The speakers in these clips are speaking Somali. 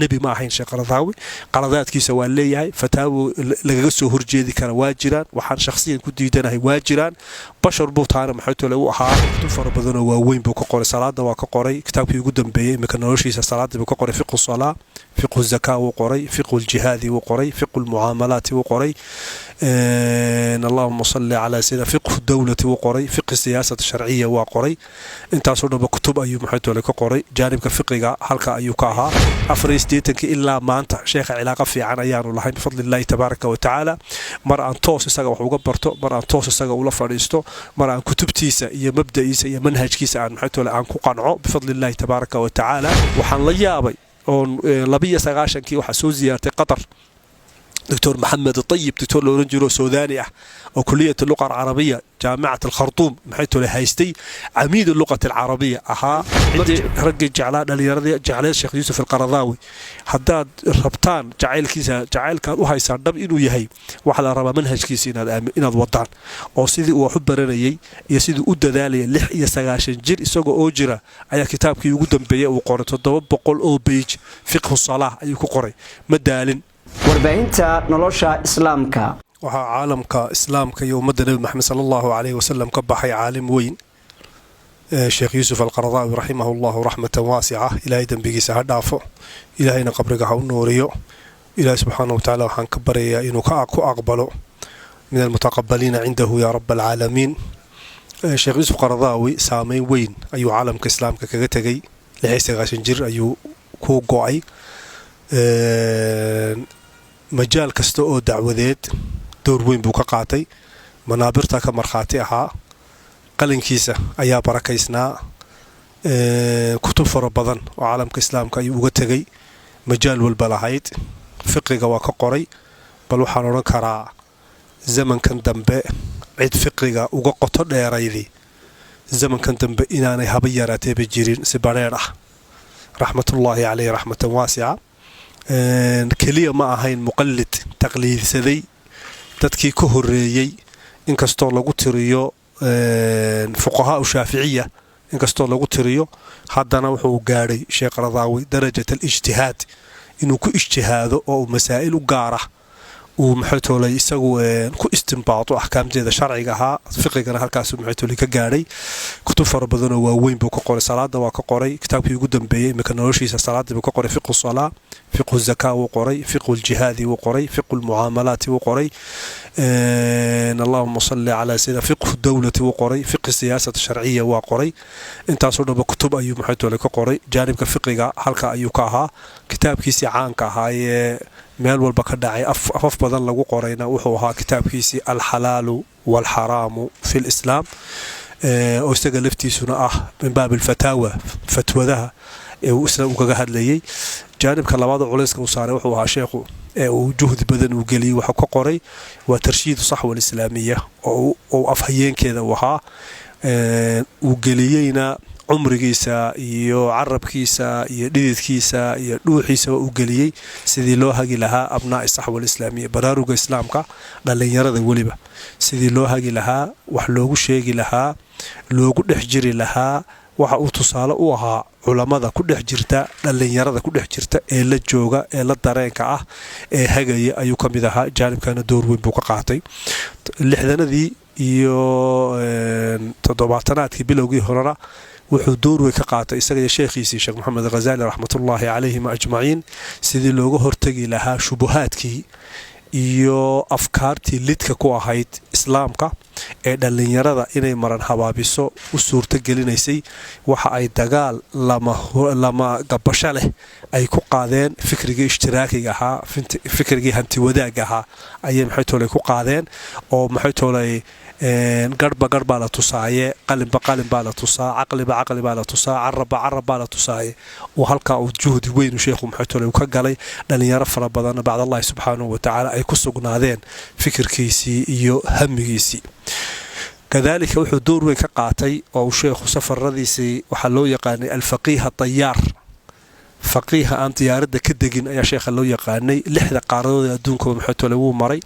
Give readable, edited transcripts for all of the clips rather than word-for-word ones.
Nebi ma ahayn Sheekh Qaradaawi. Qaladaadkiisa waa leeyahay, fataawo lagaga soo horjeedi kara waa jiraan, waxaan shakhsiyan ku diidanahay waa jiraan. Bashar buu taana maxaytole u ahaa. Kutub fara badanoo waaweyn buu ka qoray. Salaada waa ka qoray, kitaabkii ugu dambeeyey iminka noloshiisa salaadii buu ka qoray. Fiqhu salaa, fiqhu zakaa wuu qoray, fiqhu ljihaadi wuu qoray, fiqhu lmucaamalaati wuu qoray, allahuma salli calaa sayidina, fiqhu dowlati wuu qoray, fiqhi siyaasata sharciya waa qoray. Intaasoo dhanba kutub ayuu maxaytole ka qoray. Jaanibka fiqiga halka ayuu ka ahaa. 84-kii ilaa maanta sheekha cilaaqa fiican ayaanu lahayn, bifadli illaahi tabaaraka wa tacaala. Mar aan toos isaga wax uga barto, mar aan toos isaga ula fadhiisto, mar aan kutubtiisa iyo mabda'iisa iyo manhajkiisa aan maxaytole aan ku qanco, bifadli illaahi tabaaraka wa tacaala. Waxaan la yaabay oon 92-kii waxaa soo ziyaartay Qatar Doctor Maxamed Ayib, doctor la oran jiro, Suudaani ah, oo kuliyat luqa alcarabiya, Jaamicat Alkhartuum, maxay tole haystay, camiid luqat alcarabiya ahaa. Ciddii raggii jeclaa, dhallinyaradii jecleed Sheekh Yuusuf Alqaradaawi, haddaad rabtaan jacaylkiisa, jacaylkaad u haysaan dhab inuu yahay, waxaa la rabaa manhajkiisa inaad wadaan oo sidii uu wax u baranayay iyo sidii u dadaalayay. 96 jir isagoo oo jira ayaa kitaabkii ugu dambeeyey uu qoray, 700 oo page, fiqhu salaah ayuu ku qoray. Ma daalin. Warbaahinta Nolosha Islaamka. Waxaa caalamka Islaamka iyo ummadda Nebi Maxamed sala Allahu caleyhi wasalam ka baxay caalim weyn, Sheekh Yuusuf Alqaradaawi, raximahu Allahu raxmatan waasica. Ilaahay dembigiisa ha dhaafo, Ilaahayna qabriga ha u nuuriyo. Ilaahay subxaana wa tacala waxaan ka baryayaa inuu ku aqbalo min almutaqabaliina cindahu, yaa rab alcaalamiin. Sheekh Yuusuf Qaradaawi saameyn weyn ayuu caalamka Islaamka kaga tegay. 96 jir ayuu ku go'ay. Majaal kasta oo dacwadeed door weyn buu ka qaatay. Manaabirta ka markhaati ahaa, qalinkiisa ayaa barakaysnaa. Kutub fara badan oo caalamka Islaamka ayuu uga tegay, majaal walba lahayd. Fiqiga waa ka qoray, bal waxaan odhan karaa zamankan dambe cid fiqiga uga qoto dheeraydi zamankan dambe inaanay haba yaraateeba jirin, si badheedh ah. Raxmatullaahi caleyh raxmatan waasica. Keliya ma ahayn muqallid taqliidsaday dadkii ka horeeyey, inkastoo lagu tiriyo fuqahaa shaaficiya, inkastoo lagu tiriyo, haddana wuxuu gaadhay Sheekh Radaawi darajat alijtihaad, inuu ku ijtihaado oo uu masaa'il u gaara uu maxaytoolay isagu ku istimbaado axkaamteeda sharciga ahaa. Fiqigana halkaasuu maxaytoolay ka gaadhay. Kutub fara badanoo waaweyn buu ka qoray. Salaada waa ka qoray, kitaabkii ugu dambeeyey iminka noloshiisa salaadii buu ka qoray. Fiqhu salaa, fiqhu zakaa wuu qoray, fiqhu ljihaadi wuu qoray, fiqhu lmucaamalaati wuu qoray, allahuma salli calaa sayidina, fiqhu dowlati wuu qoray, fiqhi siyaasata sharciya waa qoray. Intaasoo dhanba kutub ayuu maxaytoolay ka qoray. Jaanibka fiqiga halka ayuu ka ahaa. Kitaabkiisii caanka ahaayee meel walba ka dhacay, afaf badan lagu qorayna, wuxuu ahaa kitaabkiisii Alxalaalu waalxaraamu fi lislaam, oo isaga laftiisuna ah min baab alfataawa, fatwadaha ee uu isna uu kaga hadlayay. Jaanibka labaada culayska uu saaray wuxuu ahaa sheekhu ee uu juhdi badan uu geliyey, waxuu ka qoray waa Tarshiidu Saxwa Alislaamiya, oo uu afhayeenkeeda uu ahaa, uu geliyeyna cumrigiisa iyo carabkiisa iyo dhididkiisa iyo dhuuxiisaba uu geliyey sidii loo hagi lahaa abnaa'i saxwa alislaamiya, baraaruga Islaamka, dhallinyarada weliba sidii loo hagi lahaa, wax loogu sheegi lahaa, loogu dhex jiri lahaa. Waxa uu tusaale u ahaa culammada ku dhex jirta dhallinyarada, ku dhex jirta ee la jooga ee la dareenka ah ee hagaya ayuu ka mid ahaa. Jaanibkana door weyn buu ka qaatay. Lixdanadii iyo toddobaatanaadkii bilowgii horena wuxuu door weyn ka qaatay, isaga iyo sheekhiisii Sheekh Maxamed Khazali, raxmatullaahi calayhim ajmaciin, sidii looga hortegi lahaa shubuhaadkii iyo afkaartii lidka ku ahayd Islaamka ee dhallinyarada inay maran habaabiso u suurto gelinaysay. Waxa ay dagaal lama gabasho leh ay ku qaadeen fikrigii ishtiraakiga ahaa, fikrigii hantiwadaagga ahaa ayay maxaytooley ku qaadeen, oo maxaytooley garhba garh baa la tusaaye, qalinba qalin baa la tusaa, caqliba caqli baa la tusaa, carabba carab baa la tusaaye. Uu halkaa uu juhdi weyn sheekhu maxaytoole uu ka galay. Dhallinyaro fara badanna bacdallahi subxaanahu watacaala ay ku sugnaadeen fikirkiisii iyo hamigiisii. Kadaalika wuxuu door weyn ka qaatay oo uu sheekhu safaradiisii, waxaa loo yaqaanay alfaqiiha tayaar, faqiiha aan diyaaradda ka degin ayaa sheekha loo yaqaanay. Lixda qaaradood ee adduunkaba maxaytoole wuu maray,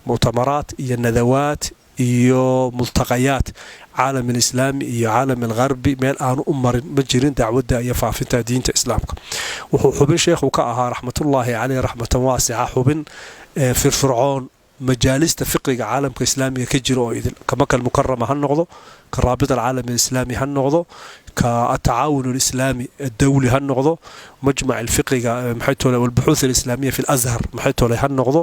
mu'tamaraat iyo nadawaat. Iyo multaqayaat caalam alislaami iyo caalam algharbi meel aanu u marin ma jirin dacwadda iyo faafinta diinta Islaamka. Wuxuu xubin sheekhu ka ahaa, raxmatullaahi caleyh raxmatan waasica, xubin firfircoon majaalista fiqiga caalamka islaamiga ka jira oo idil, ka Maka Almukarama ha noqdo, ka Raabita Alcaalam Alislaami ha noqdo, ka Atacaawun Alislaami Addawli ha noqdo, majmac alfiqiga, maxay tole, walbuxuuth alislaamiya fi Alazhar, maxay tole, ha noqdo.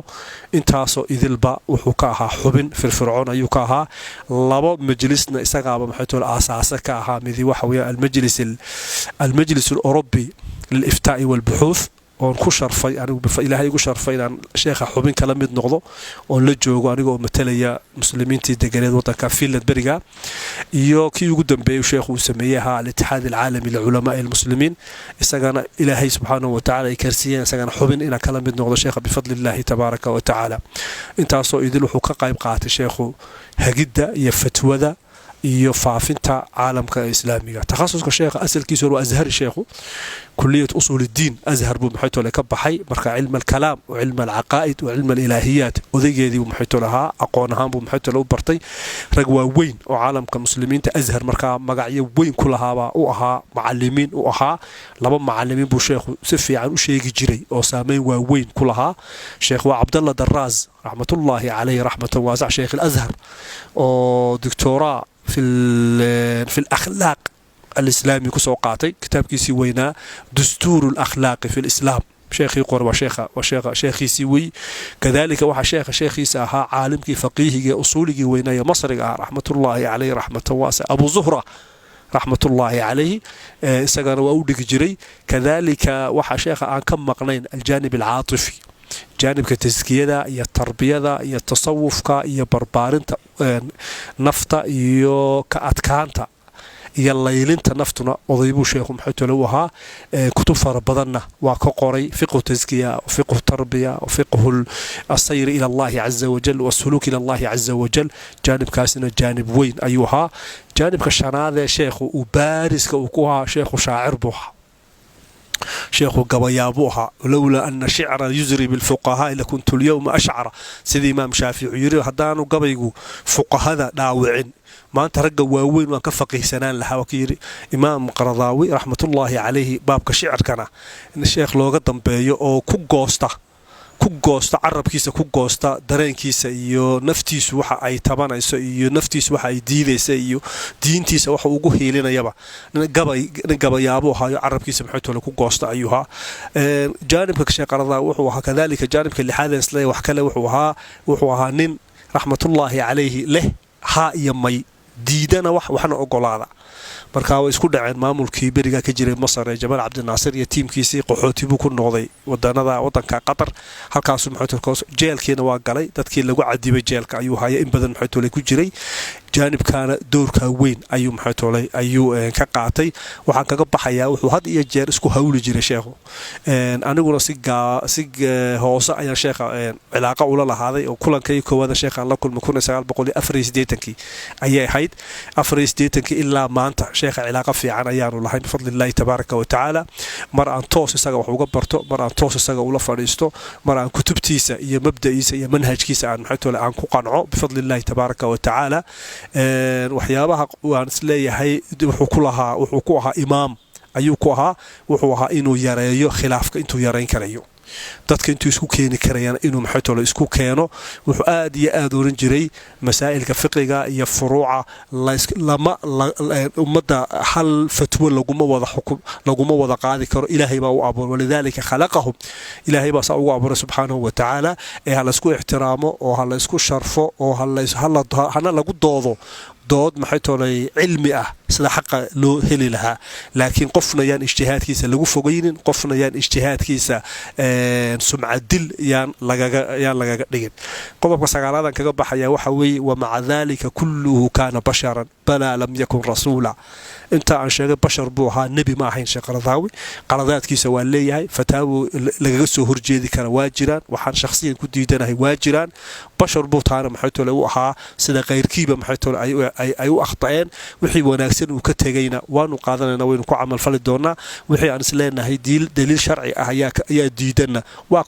Intaasoo idilba wuxuu ka ahaa xubin firfircoon ayuu ka ahaa. Labo majlisna isagaaba, maxay tole, aasaase ka ahaa. Midi waxa weeye Almajlis Alorobi liliftaa'i walbuxuuth, oon ku sharfay anigu, Ilaahay igu sharfay inaan sheekha xubin kala mid noqdo oon la joogo aniga oo matalaya muslimiintii deganeed waddanka Finland beriga. Iyo kii ugu dambeeyey sheekhu uu sameeyey ahaa Alitixaad Alcaalami liculamaai Almuslimiin, isagana Ilaahay subxaanahu watacala ay karsiiyeen isagana xubin inaan kala mid noqdo sheekha, bifadli Illaahi tabaaraka wa tacaala. Intaasoo idil wuxuu ka qayb qaatay sheekhu hagidda iyo fatwada iyo faafinta caalamka islaamiga. Takhasuska sheekha asalkiisu waa Azhari. Sheekhu kuliyat usuul iddiin Azhar buu, maxay tole, ka baxay. Marka cilm alkalaam wa cilm alcaqaa'id wa cilm alilaahiyaat odaygeedii buu, maxay tole, ahaa. Aqoon ahaan buu, maxay tole, u bartay. Rag waaweyn oo caalamka muslimiinta Azhar markaa magacyo weyn ku lahaabaa u ahaa macalimiin u ahaa. Laba macalimiin buu sheekhu si fiican u sheegi jiray oo saameyn waaweyn ku lahaa. Sheekh waa Cabdalla Daraas, raxmatullaahi caleyhi raxmatan waasic, sheekh Alazhar oo doctoraa fi alakhlaaq alislaami kusoo qaatay, kitaabkiisii weynaa Dustuuru Alakhlaaqi fi Lislaam sheekhii qore waa sheekha sheekhiisii wey. Kadalika waxaa sheekha sheekhiisa ahaa caalimkii faqiihigii usuuligii weynaa ee Masriga ah, raxmatullaahi caleyhi raxmatan waasic, Abu Zuhra, raxmatullaahi calayhi, isagana waa u dhigi jiray. Kadalika waxaa sheekha aan ka maqnayn aljaanib alcaatifi, jaanibka taskiyada iyo tarbiyada iyo tasawufka iyo barbaarinta nafta iyo ka adkaanta iyo laylinta naftuna odaybuu sheekhu, maxay tole, u ahaa. Kutub fara badanna waa ka qoray: fiqhu taskiya, fiqhu tarbiya, fiqhu asayr ila Allahi caza wajal wasuluuk ila Allahi caza wajal. Jaanibkaasina jaanib weyn ayuu ahaa. Jaanibka shanaadee sheekhu uu baariska uu ku ahaa, sheekhu shaacir buu ahaa, sheekhu gabayaabuu ahaa. Lowlaa ana shicra yusri bilfuqahaai lakuntu lyowma ashcara, sidii Imaam Shaafici yiri, haddaanu gabaygu fuqahada dhaawicin, maanta ragga waaweyn waan ka faqiihsanaan lahaa, waa ka yidhi Imaam Qaradaawi, raxmatullaahi calayhi. Baabka shicirkana in sheekh looga dambeeyo oo ku goosta carabkiisa, ku goosta dareenkiisa iyo naftiisu waxa ay tabanayso iyo naftiisu waxa ay diidaysa iyo diintiisa waxa ugu hiilinayaba, nin gabayaabuu ahaayo carabkiisa, maxay tole, ku goosta ayuu ahaa. Jaanibka sheekh Qaradaawi wuxuu ahaa kadalika jaanibka lixaad isle wax kale wuxuu ahaa nin, raxmatullaahi calayhi, leh haa iyo may, diidana wax waxna ogolaada. Marka way isku dhaceen maamulkii berigaa ka jiray Masar ee Jamaal Cabdinaasir iyo tiimkiisii. Qaxooti buu ku noqday wadanada wadanka Qatar. Halkaasuu, maxay, jeelkiina waa galay. Dadkii lagu cadibay jeelka ayuu haya in badan, maxay tole, ku jiray. Jaanibkaana doorkaa weyn ayuu, maxay tolay, ayuu ka qaatay. Waxaan kaga baxayaa, wuxuu had iyo jeer isku hawli jiray sheekhu, aniguna si hoose ayaan sheekha cilaaqa ula lahaaday oo kulankay koowaada sheekhaan la kulmay 1984-kii ayay ahayd. 84-kii ilaa maanta sheekha cilaaqa fiican ayaanu lahayn, bifadli Illaahi tabaaraka wa tacaala. Mar aan toos isaga wax uga barto, mar aan toos isaga ula fadhiisto, mar aan kutubtiisa iyo mabda'iisa iyo manhajkiisa aan, maxay tole, aan ku qanco, bifadli Illaahi tabaaraka wa tacaala. Waxyaabaha waan isleeyahay wuxuu ku lahaa, wuxuu ku ahaa imaam ayuu ku ahaa, wuxuu ahaa inuu yareeyo khilaafka intuu yareyn karayo, dadka intuu isku keeni karayana inuu, maxay tole, isku keeno. Wuxuu aad iyo aad oran jiray masaa'ilka fiqiga iyo furuuca lama ummadda hal fatwo laguma wada xukum, laguma wada qaadi karo. Ilaahay baa u abuuray, walidaalika khalaqahum, Ilaahay baa saa ugu abuuray subxaanahu wa tacaala, ee ha laysku ixtiraamo oo ha laysku sharfo oo hana lagu doodo dood, maxay toolay, cilmi ah sida xaqa loo heli lahaa, laakiin qofna yaan ijtihaadkiisa lagu fogaynin, qofna yaan ijtihaadkiisa sumcadil yaan lagaga dhigin. Qodobka sagaalaadan kaga baxaya waxa weeye: wamaca dalika kulluhu kaana basharan balaa lam yakun rasuula. Inta aan sheegay bashar buu ahaa, nebi ma ahayn. Sheekh Qaradaawi qaladaadkiisa waa leeyahay, fataawo lagaga soo horjeedi kara waa jiraan, waxaan shakhsiyan ku diidanahay waa jiraan. Bashar buu taana, maxay tole, u ahaa, sida kayrkiiba, maxay tole, ay u akhta'een. Wixii wanaagsan uu ka tegayna waanu qaadanayna, waynu ku camalfali doonaa. Wixii aan isleenahay daliil sharci ah ayaa diidanna, waa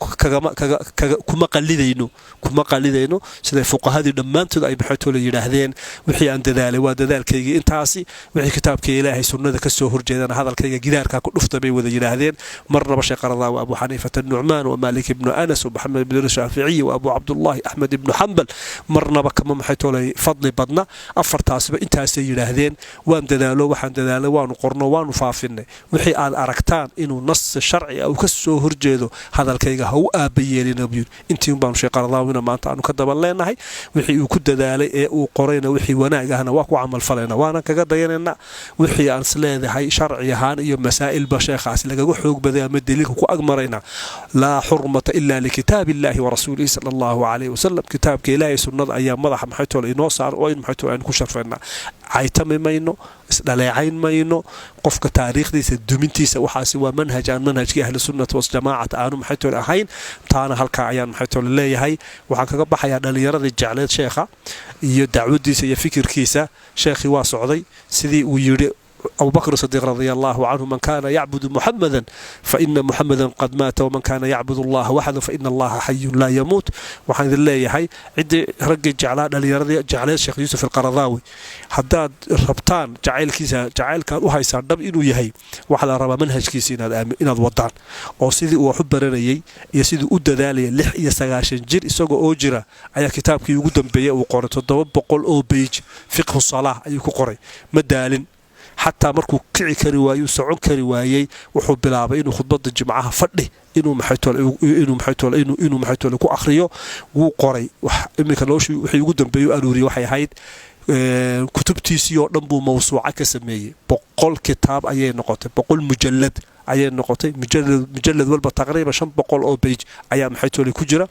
kuma qalidayno, kuma qalidayno. Siday fuqahadii dhammaantood ay maxaytoole yidhaahdeen: wixii aan dadaalay waa dadaalkaygii intaasi, wixii kitaabka Ilaahay sunnada ka soo horjeedana hadalkayga gidaarkaa ku dhufta, bay wada yidhaahdeen. Marnaba Sheekh Qaradaawi, Abu Xaniifata Nucmaan wa Maalik ibnu Anas wa Maxamed ibn Shaaficiyi wa Abu Cabdullaahi Axmed ibnu Xambal marnaba kama maxaytoolay fadli badna. Afartaasiba intaasay yidhaahdeen: waan dadaalo, waxaan dadaalay waanu qorno, waanu faafinay. Wixii aad aragtaan inuu nas sharci ah uu ka soo horjeedo, hadalkayga ha u aaba yeelina, buu yidhi. Intii un baanu Sheekh Qaradaawina maanta aanu ka daban leenahay. Wixii uu ku dadaalay ee uu qorayna, wixii wanaag ahna waa ku camalfalayna, waana kaga dayanayna. Wixii aan isleedahay sharci ahaan iyo masaa'ilba sheekhaasi lagaga xoog baday ama daliilka ku agmarayna, laa xurmata ila likitaab illahi wa rasuulihi sala Allahu calayhi wasalam. Kitaabka Ilaahay, sunnada ayaa madaxa maxaytoole inoo saar oo in maxaytoole aynu ku sharfaynaa. Caytami mayno, isdhaleecayn mayno, qofka taariikhdiisa dumintiisa waxaasi waa manhaj aan manhajkii Ahli Sunnati Waljamaacata aanu maxaytoole ahayn. Taana halkaa ayaan maxaytoole leeyahay. Waxaan kaga baxayaa dhallinyaradii jecleed sheekha iyo dacwadiisa iyo fikirkiisa. Sheekhii waa socday, sidii uu yidhi Abubakr Sadiiq radia Allahu canhu: "Man kaana yacbudu Muxamadan faina Muxamadan qad maata, waman kaana yacbud Allaha waxda faina Allaha xayun laa yamuut." Waxaan idin leeyahay, ciddii raggii jeclaa, dhallinyaradii jecleed Sheekh Yuusuf Alqaradaawi, haddaad rabtaan jacaylkiisa, jacaylkaad u haysaan dhab inuu yahay, waxaa la rabaa manhajkiisa inaad wadaan oo sidii uu wax u baranayay iyo sidii u dadaalayay. 96 jir isagoo oo jira ayaa kitaabkii ugu dambeeyey uu qoray, 700 oo page, Fiqhu Salaa ayuu ku qoray. Ma daalin. Xataa markuu kici kari waayey, socon kari waayey, wuxuu bilaabay inuu khudbada jimcaha fadhi inuu maxaytoole ku akhriyo. Wuu qoray. Iminka noloshii wixii ugu dambeeyey u aruuriyey waxay ahayd kutubtiisii oo dhan buu mawsuuca ka sameeyey. 100 kitaab ayay noqotay, 100 mujalad ayay noqotay. Mujalad walba taqriiban 500 oo page ayaa maxaytoole ku jira.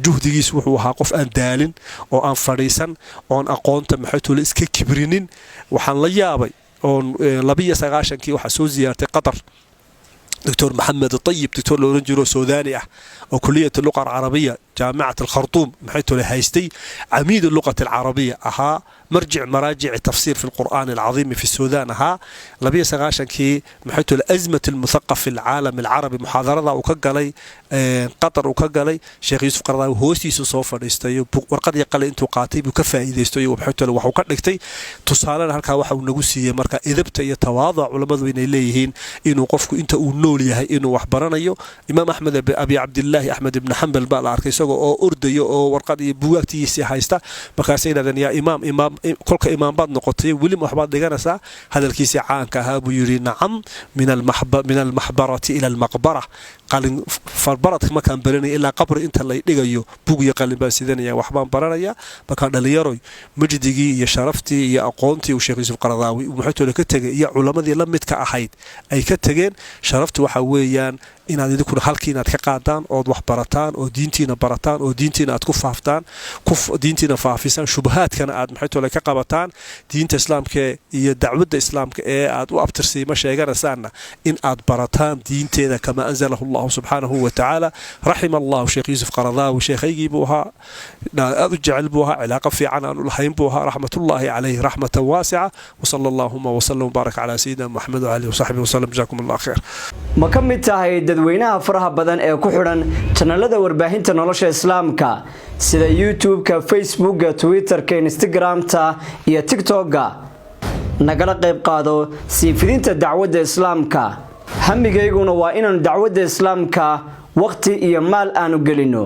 Juhdigiis wuxuu ahaa qof aan daalin oo aan fadhiisan oon aqoonta maxaytoole iska kibrinin. Waxaan la yaabay oon 92-kii waxaa soo ziyaartay Qatar Doctor Maxamed Ayib, doctor la oran jiro, Suudaani ah, oo kuliyat luqa alcarabiya, Jaamicat Alkhartuum maxay tole haystay, camiid luqat alcarabiya ahaa, marjic maraajici tafsiir fi lqur'aan alcadiimi fi Suudaan ahaa. 92-kii maxay tole azmat almuthaqaf fi alcaalam alcarabi muxaadarada uu ka galay Qatar uu ka galay, Sheekh Yuusuf Qardaawi hoostiisu soo fadhiistay, warqad iyo qalin intuu qaatay buu ka faa'iidaystay. Maxay tole waxuu ka dhigtay tusaalena. Halkaa waxa uu nagu siiyey marka idabta iyo tawaaduc culammadu inay leeyihiin, inuu qofku inta uu nool yahay inuu wax baranayo. Imaam Axmed, Abi Cabdillaahi Axmed ibni Xambal baa la arkay isagoo oo ordayo oo warqad iyo buugaagtiisii haysta. Markaasay yidhahdeen: "Yaa imaam, imaam, kolka imaam baad noqotay, weli ma waxbaad dhiganaysaa?" Hadalkiisii caanka ahaa buu yidhi: "Nacam, min almaxbarati ila almaqbara." Qalin farbaradka markaan baranaya ilaa qabri inta lay dhigayo, bug iyo qalin baan sidanaya, waxbaan baranaya. Markaa dhallinyaroy, majdigii iyo sharaftii iyo aqoontii uu Sheekh Yuusuf Qaradaawi uu maxaytoole ka tegay iyo culammadii la midka ahayd ay ka tegeen, sharaftu waxa weeyaan inaad idinkuna halkii inaad ka qaadaan ood wax barataan oo diintiina barataan oo diintiina aad ku faaftaan, diintiina faafisaan, shubahaadkana aad maxaytoole ka qabataan, diinta islaamka iyo dacwadda islaamka ee aad u abtirsiima sheeganaysaanna in aad barataan diinteeda kama anzalahu Allahu subxaanahu wa tacaala. Raxima Allahu Sheekh Yuusuf Qaradaawi. Sheekhaygii buu ahaa, aad u jecel buu ahaa, cilaaqo fiican aanu lahayn buu ahaa. Raxmatullaahi calayh raxmatan waasica. Wasala allahuma wasalam wbaarak calaa sayidina Moxamed walihi wasaxbihi wasalam. Jazakum Allah khayr. Ma ka mid tahay dadweynaha faraha badan ee ku xidhan janalada warbaahinta nolosha islaamka sida YouTube-ka, Facebookga, Twitter-ka, Instagram-ta iyo TikTok-ga? Nagala qayb qaado sii fidinta dacwadda islaamka. Hamigayguna waa inaanu dacwadda islaamka wakhti iyo maal aanu gelino.